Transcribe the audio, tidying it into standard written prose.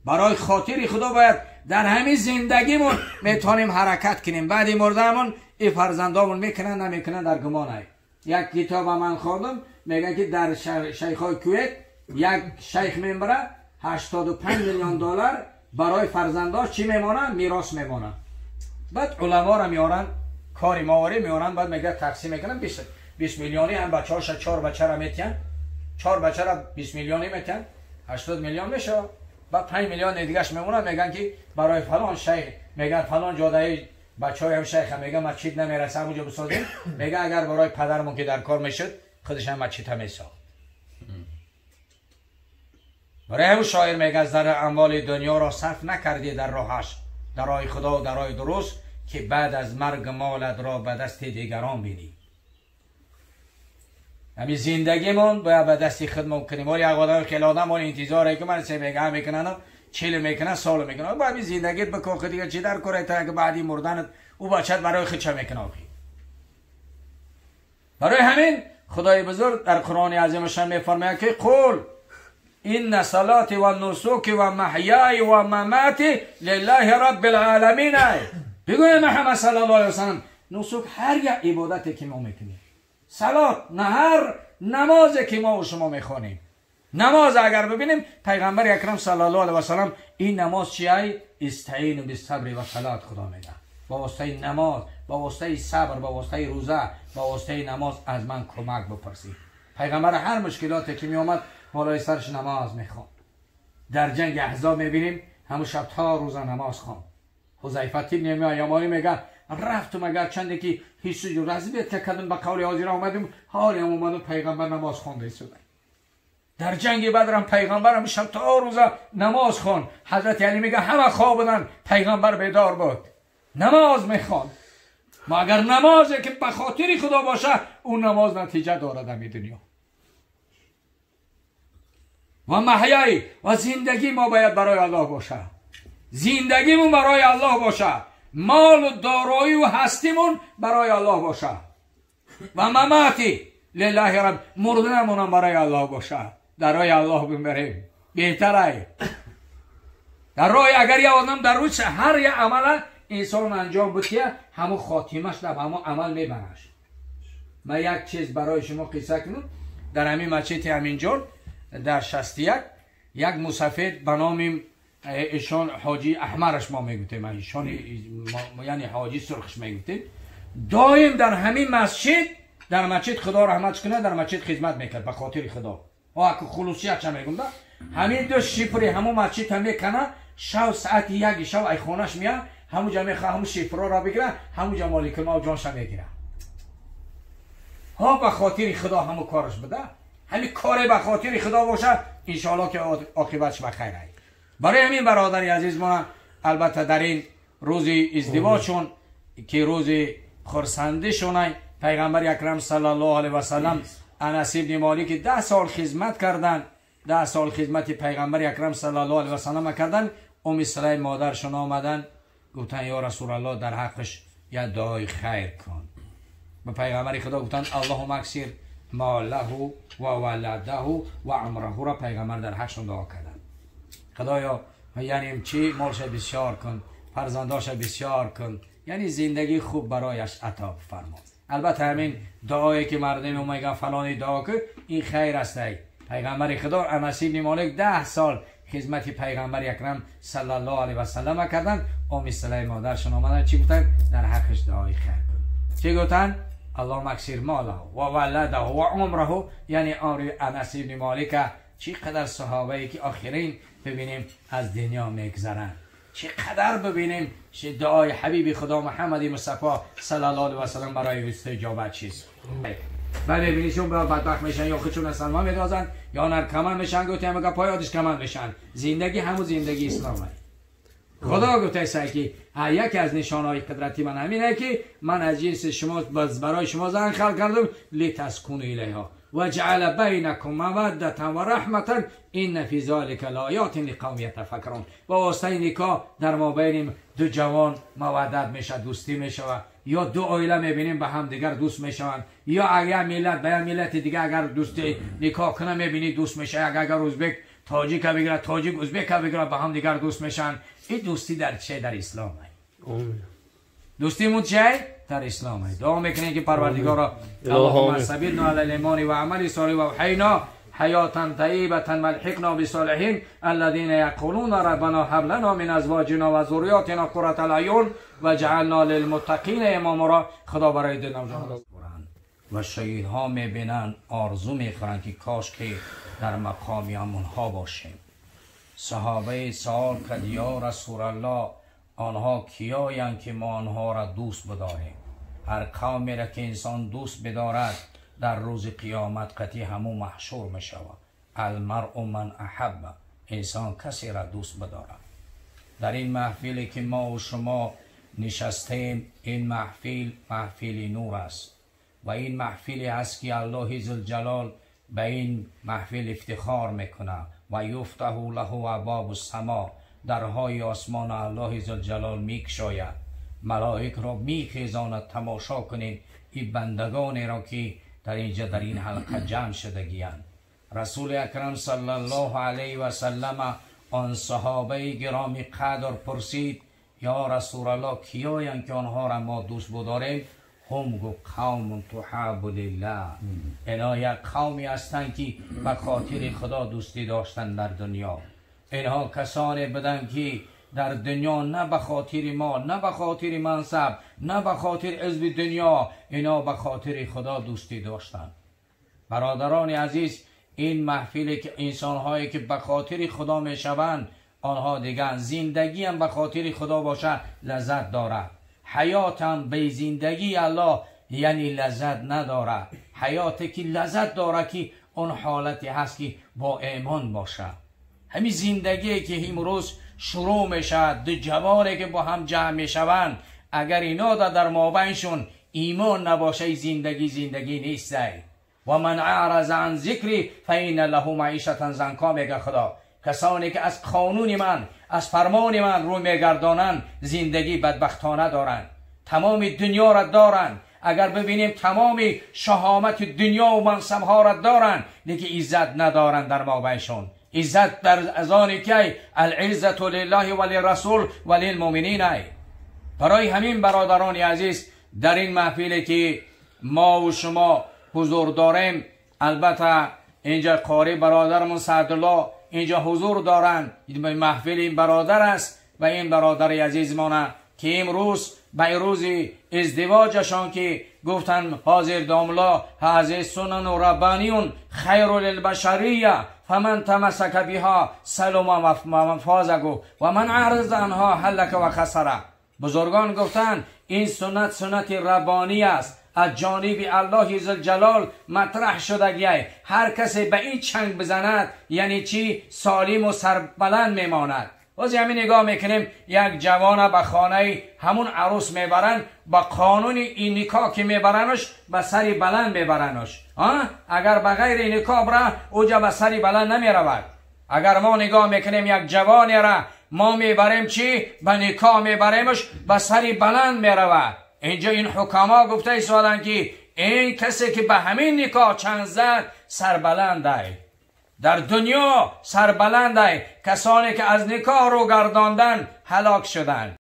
برای خاطر خدا باید در همین زندگیمون میتونیم حرکت کنیم. بعدی مردمون این فرزندامون میکنن نمیکنن در گمان. یک کتاب من خوندم میگه که در شیخ کویت یک شیخ میبره 85 میلیون دلار برای فرزنداش چی میمونه؟ میراث میمونه. بعد علما را میارن کاری ماوری میارن، بعد میگه تقسیم میکنن 20 میلیونی هم بچه‌هاش 4 بچه را میتین، 4 بچه را 20 میلیونی میتین، 80 میلیون میشه. بعد 5 میلیون دیگهش میمونه، میگن که برای فلان شیخ، میگن فلان جاده بچهای هم شیخ، میگن مسجد نمیرسه اونجا بسازیم، میگه اگر برای پدرمون که در کار میشد خودش هم مسجد هم میساخت. برای همون شاعر میگه از در اموال دنیا را صرف نکردی در راهش، در راه خدا و در راه درست، که بعد از مرگ مالت را به دست دیگران بینی. همین زندگیمون باید به دست خودمون کنیم. ولی آدم خیلی آدم انتظاره که من سه بگه میکنن، چیل میکنن، سال میکنن، باید همین زندگیت بکن دیگه. چی در کره تا که بعدی مردنت او بچت برای خود چه میکنه آخی. برای همین خدای بزرگ در قرآن عظیمشان میفرماید که قول این صلاتی و نسوکی و محیای و مماتی لله رب العالمین. بگوی محمد صلی الله علیه وسلم نسوک هر یک عبادتی که ما میکنیم، صلات نه هر نمازی که ما و شما میخوانیم. نماز اگر ببینیم پیغمبر اکرم صلی الله علیه و سلم این نماز چیه؟ استعینوا بالصبر و صلات. خدا میگه با واسطه نماز، با واسطه صبر، با واسطه روزه، با واسطه نماز از من کمک بپرسید. پیغمبر هر مشکلاتی که میآمد بالای سرش نماز میخوان. در جنگ احزاب میبینیم همون شب تا روز نماز خوان. حذیفه ابن یمانی میگه رفتم اگر چنده که هیچ جور رضیت کردم به قول حاضر آمدیم، حالی هم اومدم پیغمبر نماز خوانده شده. در جنگ بدر هم پیغمبر هم شب تا روز نماز خوان. حضرت علی میگه همه خواب بودن، پیغمبر بیدار بود نماز میخوان. ما اگر نمازی که به خاطر خدا باشه اون نماز نتیجه داره در دنیا. و محیای و زندگی ما باید برای الله باشه. زندگیمون برای الله باشه، مال و دارایی و هستیمون برای الله باشه، و مماتی لله رب، مردنمون برای الله باشه. در راه الله بمیریم بهتره. در راه اگر یه آدم در روز هر یه عمل انسان انجام بده همون خاتمش در همون عمل میبرش. من یک چیز برای شما قصه کنم. در همین مسجد همینجا در 61 یک مسافر به نام ایشان حاجی احمرش ما میگفتیم، ایشان یعنی حاجی سرخش میگفتیم، دایم در همین مسجد، در مسجد خدا رحمتش کنه، در مسجد خدمت میکرد به خاطر خدا. آ که خلوصیت چه میگم ده همین دو شیپری همون مسجد هم میکنه، شب ساعت 1 شب ای خونش میاد، همونجا میخواد همون شیپرا را بگیره، همونجا مالک ما جانش میگیره. ها به خاطر خدا همون کارش بده، همین کار به خاطر خدا باشه انشالله که عاقبتش بخیر. برای همین برادر عزیز ما البته در این روز ازدواجشون که روز خرسندیشونه، پیغمبر اکرم صلی الله علیه و سلم انس ابن مالک 10 سال خدمت کردن، 10 سال خدمت پیغمبر اکرم صلی الله علیه و سلم کردن. ام سلیم مادرشون آمدن گفتن یا رسول الله در حقش یه دعای خیر کن. به پیغمبر خدا گفتن اللهم اکثر ماله و ولده و عمره را پیغمبر در حقشون دعا کردن. خدایا یعنی چی؟ مالش بسیار کن، فرزنداش بسیار کن، یعنی زندگی خوب برایش عطا فرما. البته همین دعایی که مردم میگن فلانی دعا کن، این خیر است. پیغمبر خدا انس ابن مالک 10 سال خدمت پیغمبر اکرم صلی الله علیه و سلم کردن. ام سلیم مادرشون آمدن چی گفتن؟ در حقش دعای خیر کن. چی گفتن؟ اللهم اکثر ماله و ولده و عمره، یعنی عمر انس ابن مالک. چی قدر صحابه ای که آخرین ببینیم از دنیا میگذرن، چی قدر ببینیم چه دعای حبیب خدا محمد مصطفی صلی الله علیه و سلم برای استجابت چیز. بعد ببینی چون بدبخت میشن یا خودشون از سلمان میدازن یا نرکمن میشن، گفتیم میگه پایادش کمن میشن. زندگی همون زندگی اسلامه. خدا گفته است که یکی از نشانهای قدرتی من همینه که من از جنس شما برای شما زن خلق کردم لتسکنوا الیها و جعل بینکم موده و رحمة ان فی ذلک لآیات لقوم یتفکرون. با واسطه نکاح در ما بین دو جوان مودت میشه، دوستی میشه و یا دو عائله میبینیم به هم دیگر دوست میشوند، یا اگر ملت به یک ملت دیگه اگر دوست نکاح کنه میبینی دوست میشه، اگر ازبک تاجیک بگیره، تاجیک ازبک بگیره، به هم دیگر دوست میشن. این دوستی در چه؟ در اسلام است. دوستیمون چه؟ در اسلام است. دعا میکنیم که پروردگارا اللهم ثبتنا علی الایمان و عمل صالح و حینا حیاتا طیبة والحقنا بالصالحین الذين یقولون ربنا هب لنا من ازواجنا و ذریاتنا قرة الاعین واجعلنا للمتقین اماما را خدا برای دو نوجوان و شهیدها میبینن، آرزو میخورن که کاش که در مقام آنها باشیم. صحابه سوال کرد یا رسول الله آنها کیایند که ما آنها را دوست بداریم؟ هر قومی را که انسان دوست بدارد در روز قیامت قطعی همو محشور می شود. المرء من احب، انسان کسی را دوست بدارد. در این محفلی که ما و شما نشستیم، این محفل محفل نور است و این محفلی است که الله ذوالجلال به این محفل افتخار میکنه و یفتح له ابواب السما، درهای آسمان الله ذوالجلال میکشاید، ملائک را میخیزاند. تماشا کنید این بندگان را که در اینجا در این حلقه جمع شدگیاند. رسول اکرم صلی الله علیه و سلم آن صحابه گرامی قدر پرسید یا رسول الله کیایند که آنها را ما دوست بداریم؟ هم گفت قوم تحاب لله، اینا یک قومی هستند که به خاطر خدا دوستی داشتن در دنیا. اینها کسانی بودند که در دنیا نه به خاطر ما، نه به خاطر منصب، نه به خاطر حزب دنیا، اینا به خاطر خدا دوستی داشتند. برادران عزیز، این محفلی که انسانهایی که به خاطر خدا میشوند، آنها دیگر زندگی هم به خاطر خدا باشه لذت دارد. حیات هم به زندگی الله یعنی لذت نداره. حیاتی که لذت داره که اون حالتی هست که با ایمان باشه. همین زندگی که امروز شروع میشه، دو جوانی که با هم جمع میشوند، اگر اینا در مابینشون ایمان نباشه زندگی زندگی نیست. و من اعرض عن ذکری فإن له معیشة ضنکا، میگه خدا کسانی که از قانون من، از فرمان من رو میگردانند، زندگی بدبختانه دارند. تمام دنیا را دارند، اگر ببینیم تمام شهامت دنیا و منصبها را دارند، لیکن عزت ندارند در مابینشون. عزت در از آن که العزت لله و للرسول و للمؤمنین. برای همین برادران عزیز، در این محفلی که ما و شما حضور داریم، البته اینجا قاری برادرمون سعدالله اینجا حضور دارند، محفل این برادر است و این برادر عزیز مانه که امروز به روز ازدواجشان که گفتن حاضر داملا هذه سنن ربانیون خیر للبشریه فمن تمسک بها سلم و فاز و من اعرض عنها هلک و خسر. بزرگان گفتن این سنت سنت ربانی است، از جانب الله ذوالجلال مطرح شدگیه. هر کسی به این چنگ بزند یعنی چی؟ سالم و سربلند میماند. باز همین نگاه میکنیم یک جوان به خانه همون عروس میبرن، با قانون این نکاح که میبرنش به سری بلند میبرنش. اگر بغیر نکاح بره اوجا به سری بلند نمیرود. اگر ما نگاه میکنیم یک جوانی را ما میبریم چی؟ به نکاح میبریمش، به سری بلند میرود. اینجا این حکما گفته ایستادن که این کسی که به همین نکاح چند زد سربلنده، در دنیا سربلنده. کسانی که از نکاح رو گرداندن هلاک شدن.